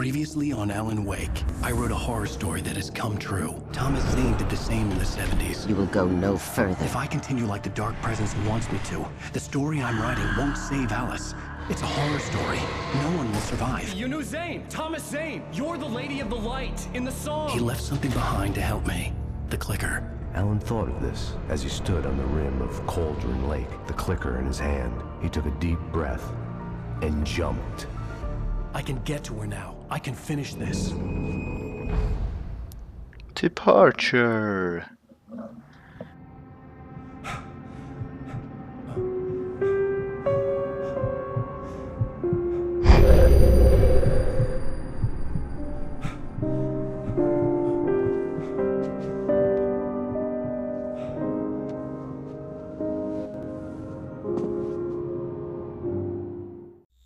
Previously on Alan Wake, I wrote a horror story that has come true. Thomas Zane did the same in the 70s. You will go no further. If I continue like the Dark Presence wants me to, the story I'm writing won't save Alice. It's a horror story. No one will survive. You knew Zane! Thomas Zane! You're the Lady of the Light in the song! He left something behind to help me. The clicker. Alan thought of this as he stood on the rim of Cauldron Lake, the clicker in his hand. He took a deep breath and jumped. I can get to her now. I can finish this. Departure.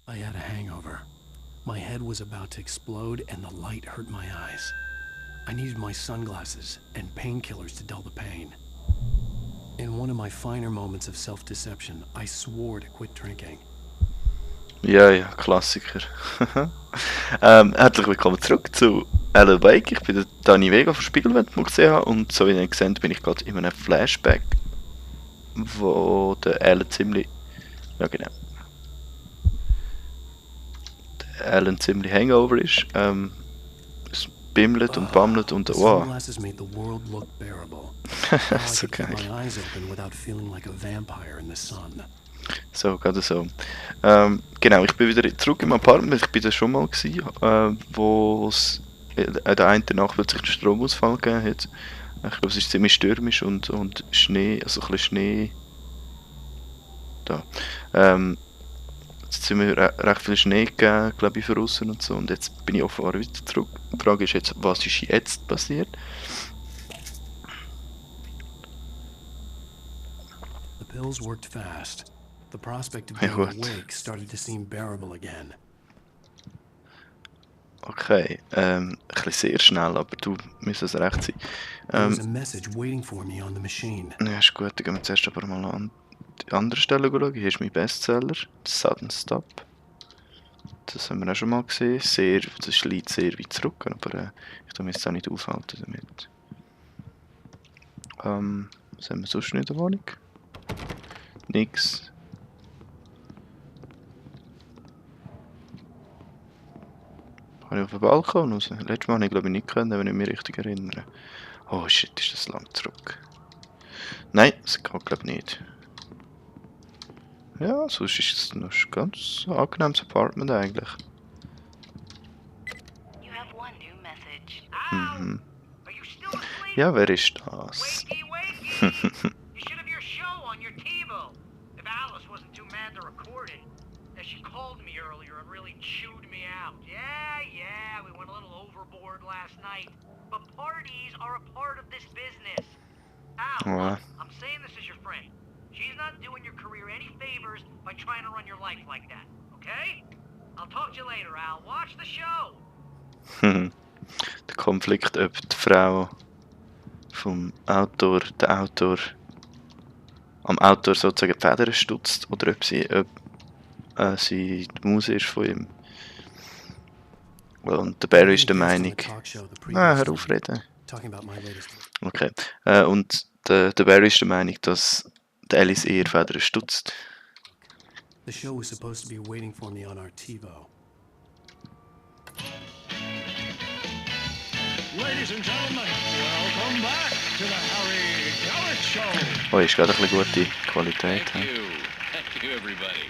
I had a hangover. My head was about to explode and the light hurt my eyes. I needed my sunglasses and painkillers to dull the pain. In one of my finer moments of self-deception, I swore to quit drinking. Ja, Klassiker. Herzlich willkommen zurück zu Alan Wake. Ich bin der Dani Vega von Spiegelwelt.ch und so wie ihr seht, bin ich gerade in einem Flashback, wo der Alan ziemlich... Ja genau. Der Alan ziemlich hangover ist. Es bimmelt und bammelt und... Wow. Sunglasses made the world look bearable. So geil. My eyes open without feeling like a vampire in the sun. So, gerade so. Genau, ich bin wieder zurück im Apartment. Ich bin da schon mal gewesen, wo es der einen Nacht plötzlich einen Stromausfall gegeben hat. Ich glaube, es ist ziemlich stürmisch und Schnee, also ein bisschen Schnee. Da. Jetzt sind wir recht viel Schnee gegeben, glaube ich, für aussen und so. Und jetzt bin ich offenbar wieder zurück. Die Frage ist jetzt, was ist jetzt passiert? The pills worked fast. The prospect of being awake started to seem bearable again. Okay, ein bisschen sehr schnell, aber du müsstest es recht sein. There was a message waiting for me on the machine. Ja, ist gut, dann gehen wir zuerst aber mal an die andere Stelle schauen. Hier ist mein Bestseller, Sudden Stop. Das haben wir auch schon mal gesehen. Das liegt sehr weit zurück, aber ich darf mich jetzt auch nicht aufhalten damit. Was haben wir sonst noch in der Wohnung? Nix. Kann ich auf den Balkon raus? Letztes Mal habe ich glaube ich nicht können, wenn ich mich richtig erinnere. Oh shit, ist das lang zurück. Nein, das geht glaube ich nicht. Ja, sonst ist es noch ein ganz angenehmes Apartment eigentlich. Mhm. Ja, wer ist das? Al, I'm saying this as your friend. She's not doing your career any favors by trying to run your life like that, okay? I'll talk to you later, Al. Watch the show! Der Konflikt, ob die Frau vom Autor, der Autor am Autor sozusagen die Federn stutzt oder ob sie die Muse ist von ihm. Und der Barry ist der Meinung... hör auf reden. Okay. Und der Barry ist der Meinung, dass der Alice eher Federn stutzt. The show was supposed to be waiting for me on our TiVo. Ladies and gentlemen, welcome back to the Harry Garrett Show. Oh, ist gerade ein bisschen gute Qualität. Thank you everybody.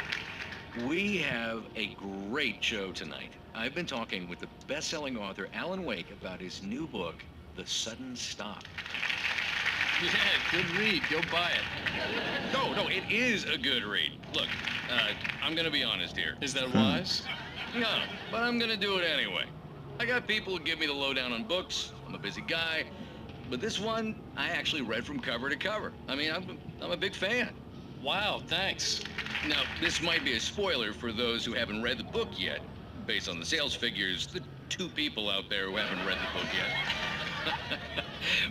We have a great show tonight. I've been talking with the best-selling author Alan Wake about his new book, The Sudden Stop. Yeah, good read. Go buy it. No, it is a good read. Look, I'm gonna be honest here. Is that wise? No, but I'm gonna do it anyway. I got people who give me the lowdown on books. I'm a busy guy. But this one, I actually read from cover to cover. I mean, I'm a big fan. Wow, thanks. Now, this might be a spoiler for those who haven't read the book yet. Based on the sales figures, the 2 people out there who haven't read the book yet.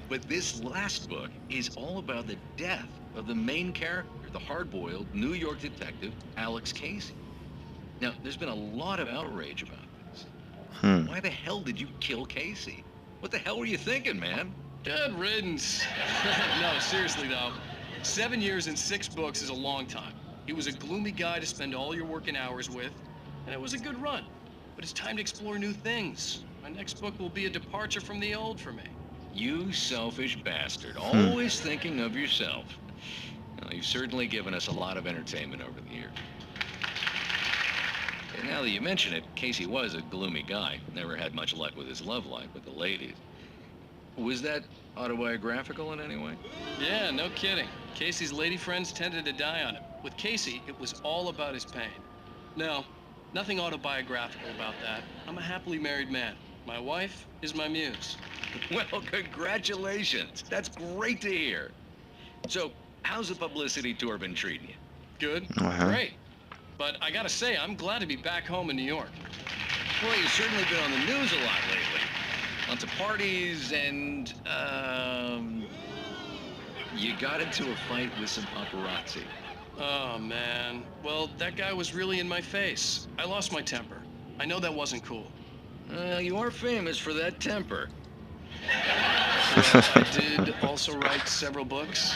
But this last book is all about the death of the main character, the hard-boiled New York detective, Alex Casey. Now, there's been a lot of outrage about this. Why the hell did you kill Casey? What the hell were you thinking, man? Good riddance. No, seriously though. 7 years and 6 books is a long time. He was a gloomy guy to spend all your working hours with, and it was a good run. But it's time to explore new things. My next book will be a departure from the old for me. You selfish bastard. Always thinking of yourself. Well, you've certainly given us a lot of entertainment over the years. And now that you mention it, Casey was a gloomy guy. Never had much luck with his love life with the ladies. Was that autobiographical in any way? Yeah, no kidding. Casey's lady friends tended to die on him. With Casey, it was all about his pain. No, nothing autobiographical about that. I'm a happily married man. My wife is my muse. Well, congratulations. That's great to hear. So, how's the publicity tour been treating you? Good, great. But I gotta say, I'm glad to be back home in New York. Well, you've certainly been on the news a lot lately. Lots of parties and, you got into a fight with some paparazzi. Oh, man. Well, that guy was really in my face. I lost my temper. I know that wasn't cool. You are famous for that temper. Well, I did also write several books.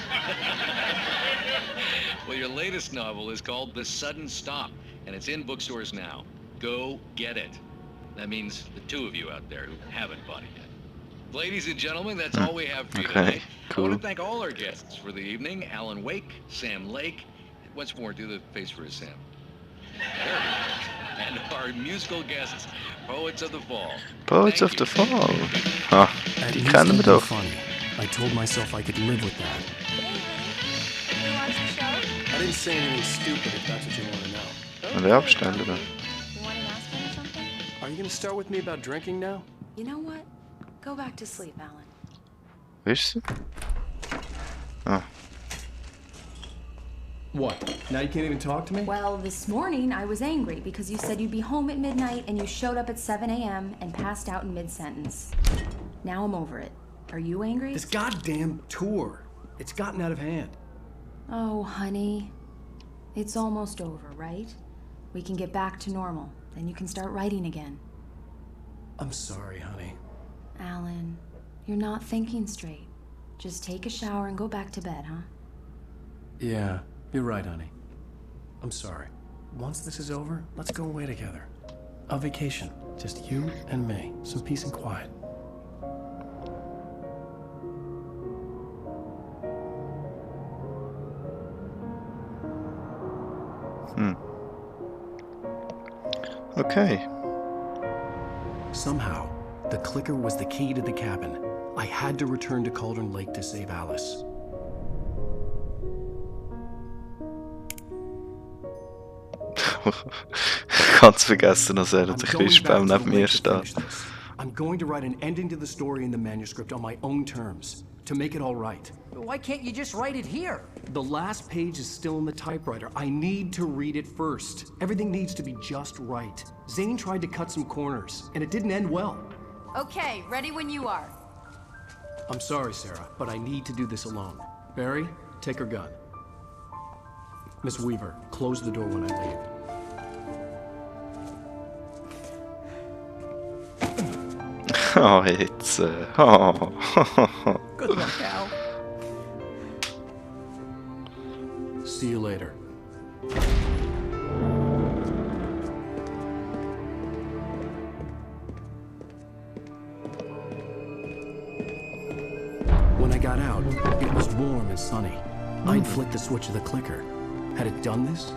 Well, your latest novel is called The Sudden Stop, and it's in bookstores now. Go get it. That means the two of you out there who haven't bought it yet. Ladies and gentlemen, that's all we have for you today. Cool. I want to thank all our guests for the evening. Alan Wake, Sam Lake. Once more, do the face for a Sam. There we go. And our musical guests, Poets of the Fall. Poets of the Fall. Ah, At die least kennen wir it'd be doch. funny. I told myself I could live with that. You watch the show? I didn't say anything stupid if that's what you want to know. Een werbestellen dan. You want an aspirin or something? Are you going to start with me about drinking now? You know what? Go back to sleep, Alan. Wo ist sie? Ah, What? Now you can't even talk to me? Well, this morning I was angry because you said you'd be home at midnight and you showed up at 7 a.m. and passed out in mid-sentence. Now I'm over it. Are you angry? This goddamn tour. It's gotten out of hand. Oh, honey. It's almost over, right? We can get back to normal. Then you can start writing again. I'm sorry, honey. Alan, you're not thinking straight. Just take a shower and go back to bed, huh? Yeah, you're right, honey. I'm sorry. Once this is over, let's go away together. A vacation. Just you and me. Some peace and quiet. okay. Somehow, the clicker was the key to the cabin. I had to return to Cauldron Lake to save Alice. Ganz vergessen, dass er I'm sich going Christbaum back to neben the mir lake to steht. finish this. I'm going to write an ending to the story in the manuscript on my own terms, to make it all right. Why can't you just write it here? The last page is still in the typewriter. I need to read it first. Everything needs to be just right. Zane tried to cut some corners, and it didn't end well. Okay, ready when you are. I'm sorry, Sarah, but I need to do this alone. Barry, take her gun. Miss Weaver, close the door when I leave. Oh, jetzt. Oh. Good luck, Al. See you later. When I got out, it was warm and sunny. I'd flicked the switch of the clicker. Had it done this?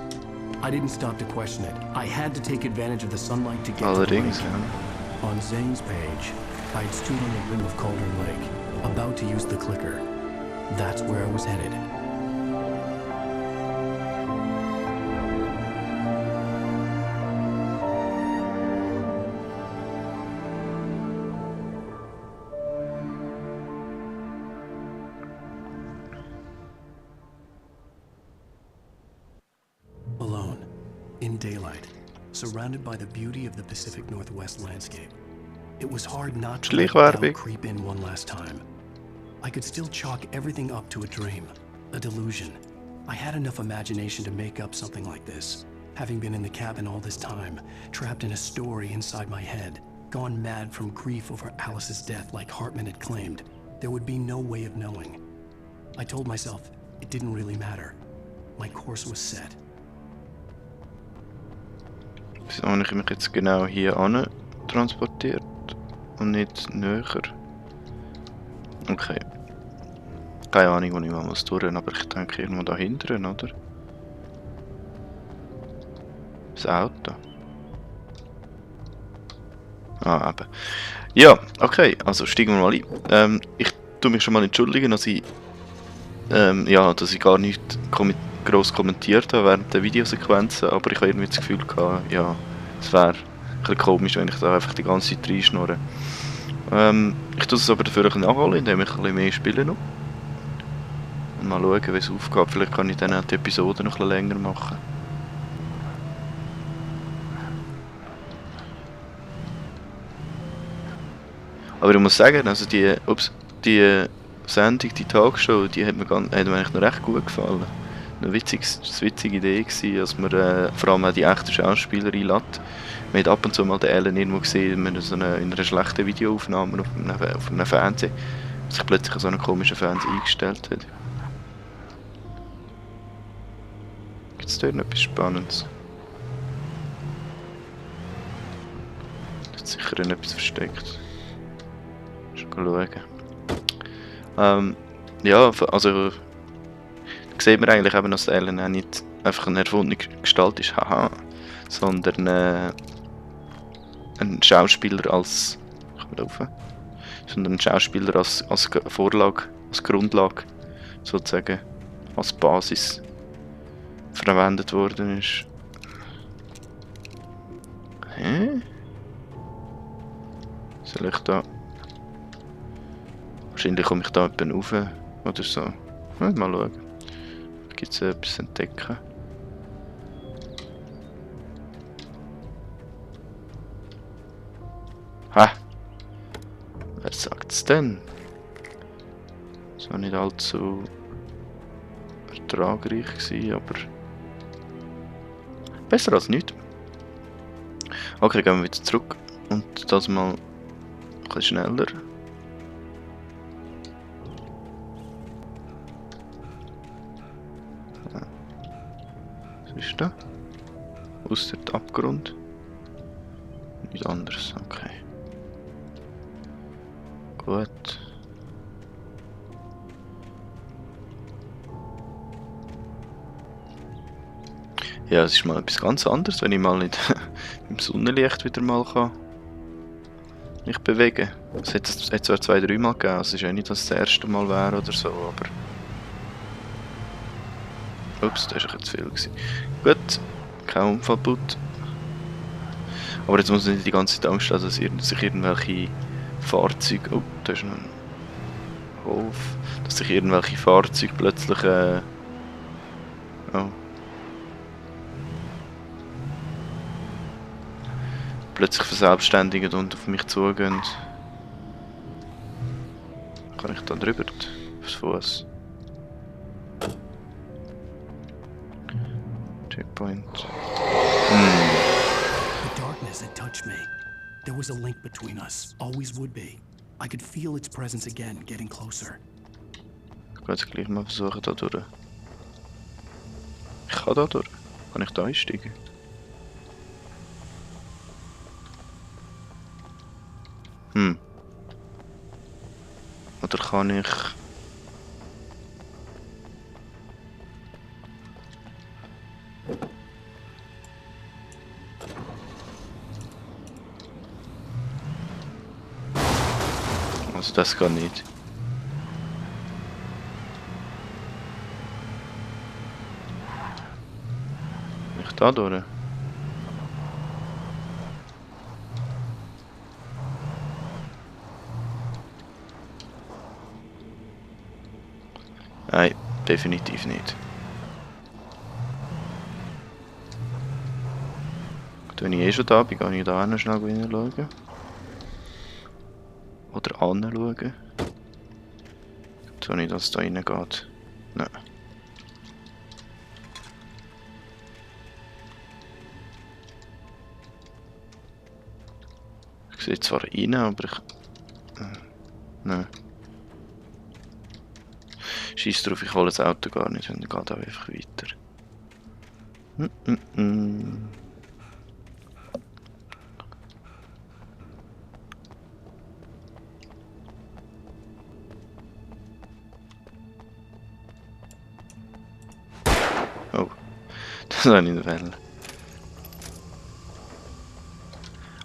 I didn't stop to question it. I had to take advantage of the sunlight to get to the Allerdings, lake. ja. On Zane's page, I'd stood on the rim of Cauldron Lake, about to use the clicker. That's where I was headed. Alone, in daylight, surrounded by the beauty of the Pacific Northwest landscape. It was hard not to let Schleichwerbung. doubt creep in one last time. I could still chalk everything up to a dream, a delusion. I had enough imagination to make up something like this, having been in the cabin all this time, trapped in a story inside my head. gone mad from grief over Alice's death like Hartman had claimed, there would be no way of knowing. I told myself it didn't really matter. My course was set. Wieso habe ich mich jetzt genau hier an transportiert und nicht näher? Okay. Keine Ahnung, wo ich mal muss durch, aber ich denke irgendwo da hinten, oder? Das Auto. Ah, eben. Ja, okay, also steigen wir mal ein. Ich tue mich schon mal entschuldigen, dass ich, dass ich gar nicht gross kommentiert habe während der Videosequenzen, aber ich habe irgendwie das Gefühl gehabt, ja, es wäre ein bisschen komisch, wenn ich da einfach die ganze Zeit reinschnurre. Ich tue es aber dafür ein bisschen nachholen, indem ich ein bisschen mehr spiele noch. Und mal schauen, wie es aufgeht. Vielleicht kann ich dann auch die Episode noch ein bisschen länger machen. Aber ich muss sagen, also die Sendung, die Talkshow, die hat mir eigentlich noch recht gut gefallen. Eine witzige Idee gewesen, dass man vor allem auch die echten Schauspieler einlädt. Man hat ab und zu mal den Ellen irgendwo gesehen, in einer schlechten Videoaufnahme auf einem Fernseher, dass sich plötzlich so einen komischen Fernseher eingestellt hat. Gibt es dort noch etwas Spannendes? Da hat sicher etwas versteckt. Schauen. Ja, also da sieht man eigentlich eben, dass Ellen auch nicht einfach eine erfundene Gestalt ist, haha, sondern ein Schauspieler als sondern ein Schauspieler als Vorlage, als Grundlage sozusagen, als Basis verwendet worden ist. Hä? Soll ich da... Wahrscheinlich komme ich da jemanden rauf oder so. Mal schauen. Gibt es etwas zu entdecken? Ha! Wer sagt es denn? Das war nicht allzu ertragreich gewesen, aber besser als nichts. Okay, gehen wir wieder zurück und das mal ein bisschen schneller. Was ist da? Ausser der Abgrund? Nichts anderes, okay. Gut. Ja, es ist mal etwas ganz anderes, wenn ich mal nicht im Sonnenlicht wieder mal kann mich bewegen. Es hat zwar 2-3 Mal gegeben, es ist ja nicht, dass es das erste Mal wäre oder so, aber... Ups, das war zu viel gewesen. Gut, kein Unfallput. Aber jetzt muss ich nicht die ganze Zeit Angst haben, dass sich irgendwelche Fahrzeuge... Oh, da ist noch ein Hof. Dass sich irgendwelche Fahrzeuge plötzlich... plötzlich verselbstständigen und auf mich zugehen. Kann ich da drüber? Aufs Fuß. Checkpoint. The darkness had touched me. There was a link between us. Always would be. I could feel its presence again, getting closer. Ich kann jetzt gleich mal versuchen, da durch. Ich kann da durch. Kann ich da einsteigen? Oder kann ich... Also das geht nicht. Kann ich da durch? Nein, definitiv nicht. Gut, wenn ich eh schon da bin, kann ich da noch schnell reinschauen. Oder anschauen. So nicht, dass es da reingeht. Nein. Ich Ich sehe zwar rein, aber ich... nein. Scheiß drauf, ich hole das Auto gar nicht und dann geht auch einfach weiter. Oh, das war nicht wählen.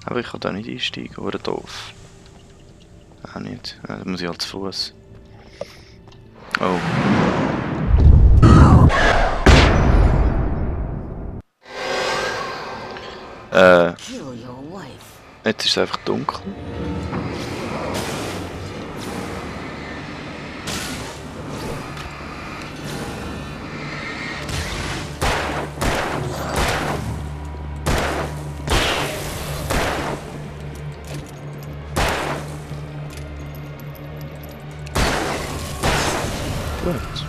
Aber ich kann da nicht einsteigen, oder doof. Auch nicht, da muss ich halt zu Fuß. Oh. Jetzt ist es einfach dunkel. Gut.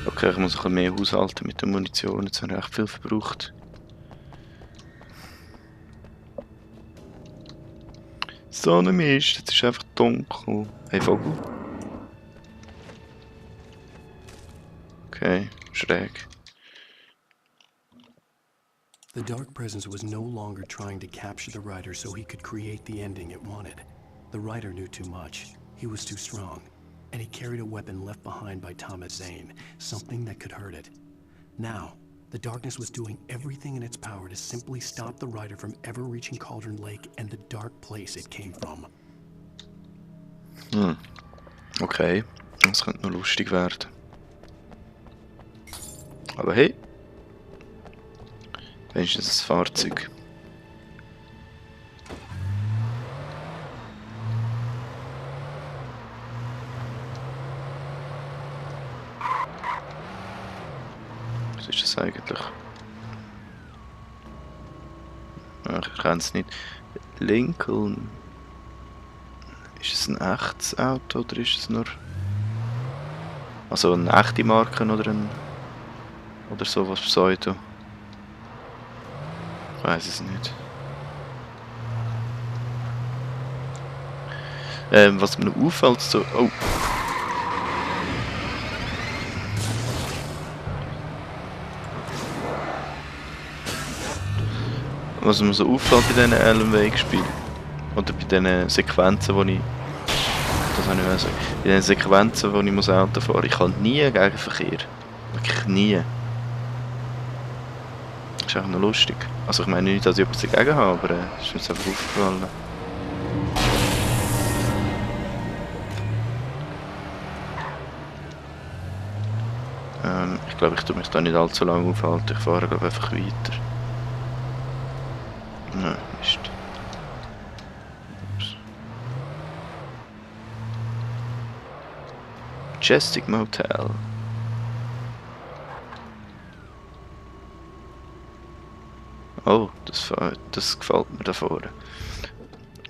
Okay, ich muss ein bisschen mehr haushalten mit der Munition, jetzt habe ich recht viel verbraucht. Sonnenmist, jetzt ist einfach dunkel. Hey Vogel. Okay, schräg. The Dark Presence was no longer trying to capture the Rider so he could create the ending it wanted. The Rider knew too much. He was too strong. And he carried a weapon left behind by Thomas Zane, something that could hurt it. Now, the darkness was doing everything in its power to simply stop the Rider from ever reaching Cauldron Lake and the dark place it came from. Okay, das könnte noch lustig werden. Aber hey, wenigstens das Fahrzeug. Was ist das eigentlich? Ach, ich erkenne es nicht. Lincoln. Ist es ein echtes Auto oder ist es nur... Also eine echte Marke oder ein... Oder sowas Pseudo? Ich weiß es nicht. Was mir auffällt, so... Oh! Was mir so auffällt bei diesen Alan Wake-Spielen, oder bei diesen Sequenzen, wo ich... Das habe ich auch sagen. Bei diesen Sequenzen, wo ich muss Auto fahren, ich kann nie gegen Verkehr. Wirklich nie. Das ist einfach noch lustig. Also ich meine nicht, dass ich etwas dagegen habe, aber es ist mir jetzt einfach aufgefallen. Ich glaube, ich tue mich da nicht allzu lange aufhalten. Ich fahre glaube einfach weiter. Nein, Mist. Ups. Majestic Motel. Oh, das gefällt mir da vorne.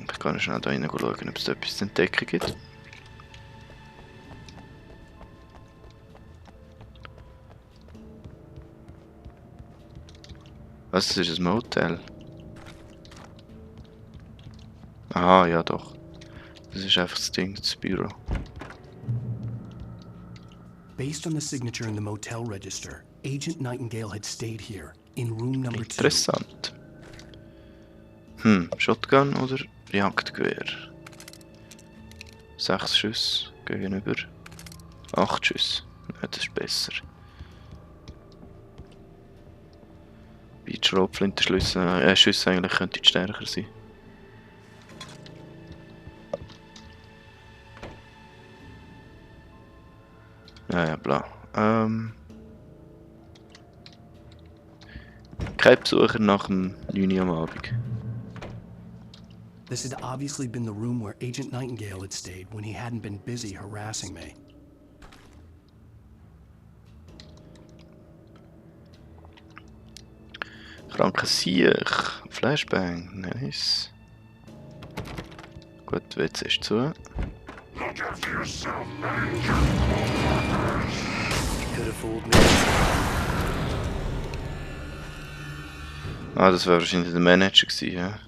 Ich kann schnell da rein schauen, ob es da etwas zu entdecken gibt. Was, das ist ein Motel? Ah, ja doch. Das ist einfach das Ding, das Büro. Based on the signature in the motel register, Agent Nightingale had stayed here, in room number 2. Interessant. Shotgun oder Jagdgewehr? 6 Schuss gegenüber 8 Schuss. Ja, das ist besser. Schrotflintenschüsse, Schüsse eigentlich könnten stärker sein. Ja, bla. Kein Besucher nach dem 9 Uhr am Abend. This had obviously been the room where Agent Nightingale had stayed when he hadn't been busy harassing me. Kranker Sieg, Flashbang, nice. Gut, WC ist zu. Ah, das war wahrscheinlich der Manager gewesen, ja.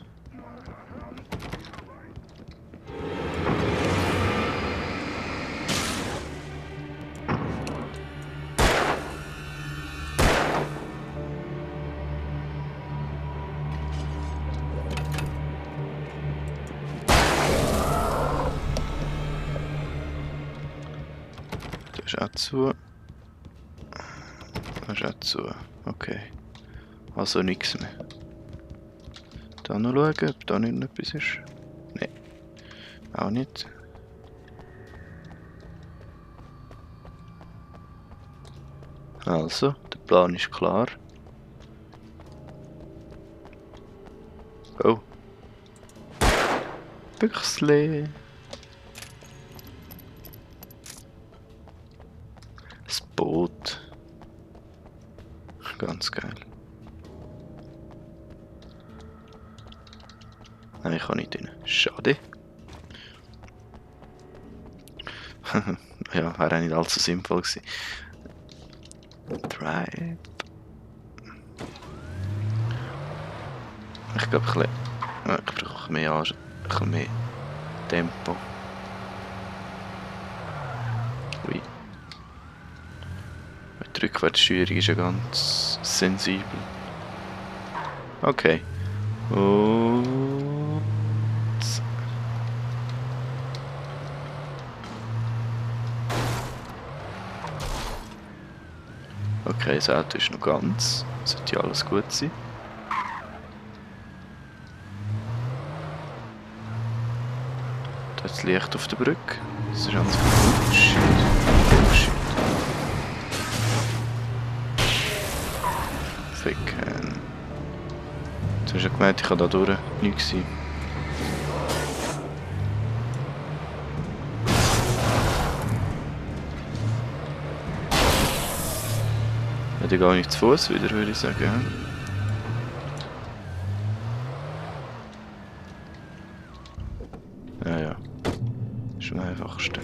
ist auch zu. Das ist auch zu. Okay. Also nichts mehr. Da noch schauen, ob da nicht etwas ist. Nein. Auch nicht. Also, der Plan ist klar. Oh. Büchsle. Das Boot. Ganz geil. Nein, ich kann nicht rein. Schade. Ja, wäre auch nicht allzu sinnvoll gewesen. Drive. Ich glaube, ich brauche mehr, ein bisschen mehr Tempo. Ui. Die Rückwärtssteuerung ist ja ganz sensibel. Okay. Und... Okay, das Auto ist noch ganz. Sollte ja alles gut sein. Da ist das Licht auf der Brücke. Das ist ganz viel Bullshit. Bullshit. Ficken. Jetzt hast du gemeint, ich kann da durch. Nichts sein. Ja, die gehe ich zu Fuß wieder, würde ich sagen. Ja. Ja, ja. Ist am einfachsten.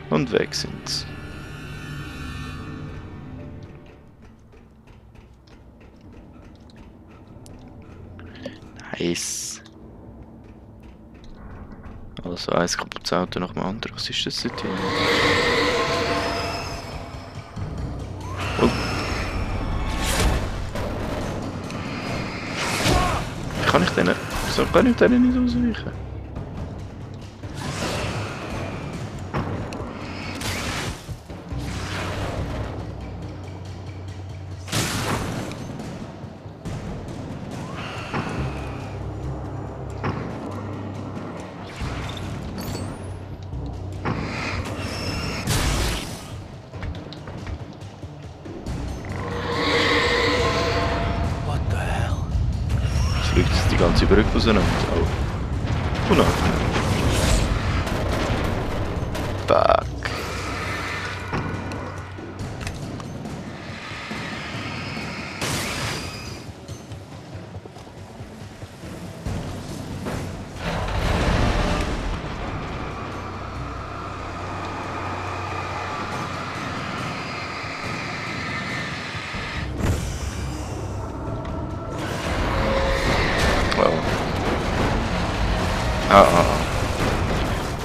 Und weg sind's. Nice. Also ein kaputtes Auto nach dem anderen. Was ist das denn hier? Oh. Kann ich denen... Wieso kann ich denen nicht ausweichen? Fliegt jetzt die ganze Brücke auseinander. Oh. Unangenehm. Fuck.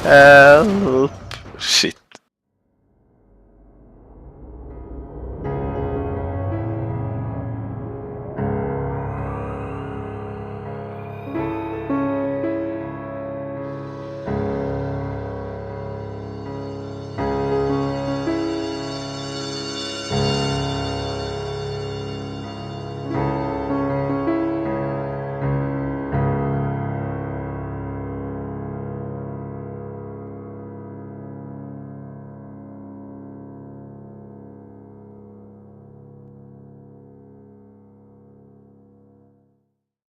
Help.